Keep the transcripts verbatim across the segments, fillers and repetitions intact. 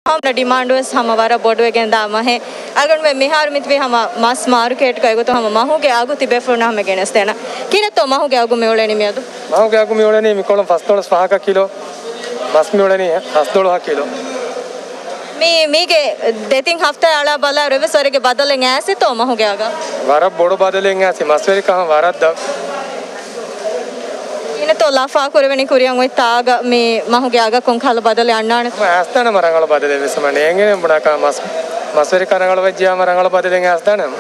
ހަމަ ޑިމާންޑު ވެސް ހަމަ ވަރަށް ބޮޑުވެގެން ދާ މަހެއް. އަޅުގަނޑުމެން މިހާރު މިތިބީ ހަމަ މަސް މާރުކޭޓްގަ އެގޮތުން ހަމަ މަހުގެ އަގު ތިބޭފުޅުންނަށް ހަމަ ގެނެސްދޭނަން. ކިހިނެއްތޯ މަހުގެ އަގު މިއުޅެނީ މިއަދު؟ މަހުގެ އަގު މިއުޅެނީ މިކޮޅުން ފަސްދޮޅަސް ފަހަކަށް ކިލޯ. މަސް މިއުޅެނީ ފަސްދޮޅަހަށް ކިލޯ. މި، މީގެ ދެތިން ހަފްތާ އަޅާ ބަލާއިރު އެއްވެސް ވަރެއްގެ ބަދަލެއް އައިސްތޯ މަހުގެ އަގަށް؟ ވަރަށް ބޮޑު ބަދަލެއް އައިސް މަސްވެރިކަން ވަރަށް ދަށް. ކިހިނެއްތޯ ލަފާ ކުރެވެނީ ކުރިއަށް އޮތް ތާގަ މި މަހުގެ އަގަށް ކޮންކަހަލަ ބަދަލެއް އަންނާނެތޯ؟ ހަމަ އައިސްދާނަމަ ރަނގަޅު ބަދަލެއް ވެސް ހަމަ ނޭނގެނެ ބުނާކަށް މަސް، މަސްވެރިކަން ރަނގަޅު ވެއްޖެ ހަމަ ރަނގަޅު ބަދަލެއް އައިސްދާނަމަ.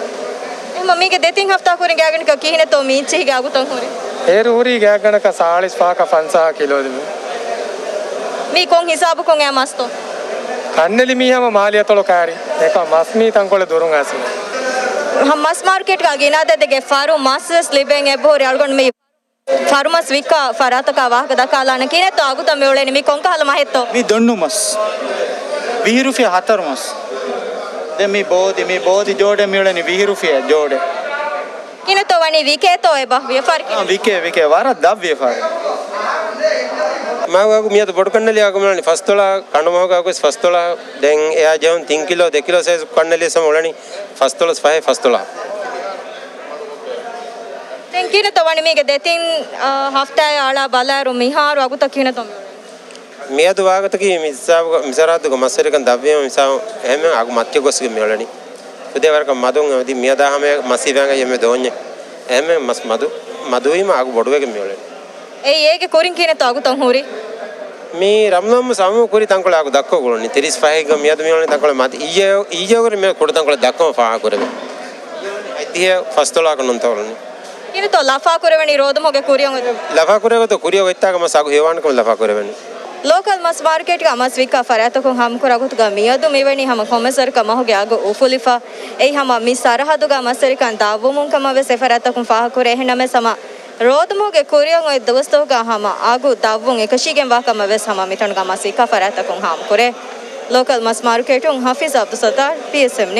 އެހެންމަ މީގެ ދެތިން ހަފްތާ ކުރިން ގާތްގަނޑަކަށް ކިހިނެއްތޯ މީ އިއްޗިހިގެ އަގުތައް ހުރީ؟ އޭރު ހުރީ ގާތްގަނޑަކަށް ސާޅީސް ފަންސާހަށް ކިލޯ ދިމި. މީ ކޮން ހިސާބަކުން އެ މަސްތޯ؟ ކަންނެލި މީ ހަމަ މާލިޔަތޮޅު ކާރި. އެކަ މަސް މީ ތަންކޮޅެއް ދުރުން އައިސް. މަސް މާރުކޭޓްގަ ގިނަ އަދަދެއްގެ ފަރު މަސް ވެސް ލިބެން އެބަހުރި. އަޅުގަނޑު މި ފަރުމަސް ވިއްކާ ފަރާތަކާ ވާހަކަ ދައްކާލާނަން. ކިހިނެއްތޯ އަގުތައް މިއުޅެނީ؟ މީ ކޮންކަހަލަ މަހެއްތޯ؟ މީ ދޮންނު މަސް. ވިހި ރުފިޔާ ހަތަރު މަސް. ދެން މީ ބޯދި، މީ ބޯދި ޖޯޑެއް މިއުޅެނީ ވިހި ރުފިޔާ ޖޯޑެއް. ކިހިނެއްތޯ ވަނީ ވިކޭތޯ އެބަ ވިޔަފާރި؟ އާ، ވިކޭ، ވިކޭ. ވަރަށް ދަށް ވިޔަފާރި. މަހުގެ އަގު މިއަދު ބޮޑު ކަންނެލި އަގު މިއުޅެނީ ފަސްދޮޅަ، ކަނޑު މަހުގެ އަގު ވެސް ފަސްދޮޅަ. ދެން އެއާ ޖެހުނު ތިން ކިލޯ، ދެ ކިލޯ ސައިޒް ކަންނެލި ވެސް ހަމަ އުޅެނީ ފަސްދޮޅަސް ފަހެއް ފަސްދޮޅަ. ދެން ކިހިނެއްތޯ ވަނީ މީގެ ދެތިން، އާ، ހަފްތާއެއް އަޅާ ބަލާއިރު މިހާރު އަގުތައް ކިހިނެއްތޯ މިއުޅެނީ؟ މިއަދު ވާގޮތަކީ މި ހިސާބުގަ، މި ސަރަހައްދުގަ މަސްވެރިކަން ދަށްވީމަ މިސާލު އެހެންމެ އަގު މަތިވެ ގޮސްގެން މިއުޅެނީ. ފުދޭ ވަރަކަށް މަދުން އެ މިއަދާ ހަމަ މަސް ހިފާނގަ އެންމެ ދޯންޏެއް. އެހެންމެ މަސް މަދު، މަދުވީމަ އަގު ބޮޑުވެގެން މިއުޅެނީ. އެއީ އޭގެ ކުރިން ކިހިނެއްތޯ އަގުތައް ހުރީ؟ މި ރަމްޟާން މަސް ހަމަ ކުރި ތަންކޮޅެއް އަގު ދަށްކޮށް އުޅުނީ. ތިރީސް ފަހެއްގަ މިއަދު މިއުޅެނީ ތަންކޮޅެއް މަދު. އިއްޔެ، އިއްޔެ ކުރި މި ކުޑަ ތަންކޮޅެއް ދަށްކަމަށް ފާހަގަކުރެވޭ. އަދި އެ ފަސްދޮޅަހަކަށް ނޫންތޯ އުޅުނީ. ކިހިނެއްތޯ ލަފާ ކުރެވެނީ ރޯދަމަހުގެ ކުރިއަށް އޮތް؟ ލަފާ ކުރެވޭ ގޮތަށް ކުރިއަށް އޮތްތާގަ މަސް އަގު ހެޔޮވާނެ ކަމަށް ލަފާ ކުރެވެނީ. ލޯކަލް މަސް މާރުކޭޓްގަ މަސް ވިއްކާ ފަރާތްތަކުން ހާމަކުރާ ގޮތުގަ މިއަދު މިވަނީ ހަމަ ކޮންމެސް ވަރަކަށް މަހުގެ އަގު އުފުލިފަ. އެއީ ހަމަ މި ސަރަހައްދުގަ މަސްވެރިކަން ދަށްވުމުން ކަމަށް ވެސް އެ ފަރާތްތަކުން ފާހަގަކުރޭ. އެހެންނަމަވެސް ހަމަ ރޯދަމަހުގެ ކުރިއަށް އޮތް ދުވަސްތަކުގަ ހަމަ އަގު ދަށްވުން އެކަށީގެންވާ ކަމަށް ވެސް ހަމަ މިތަނުގަ މަސް ވިއްކާ ފަރާތްތަކުން ހާމަކުރޭ. ލޯކަލް މަސް މާރުކޭޓުން ހަފީޒް އަބްދުއްސައްތާރު، ޕީއެސްއެމް ނިއުސް.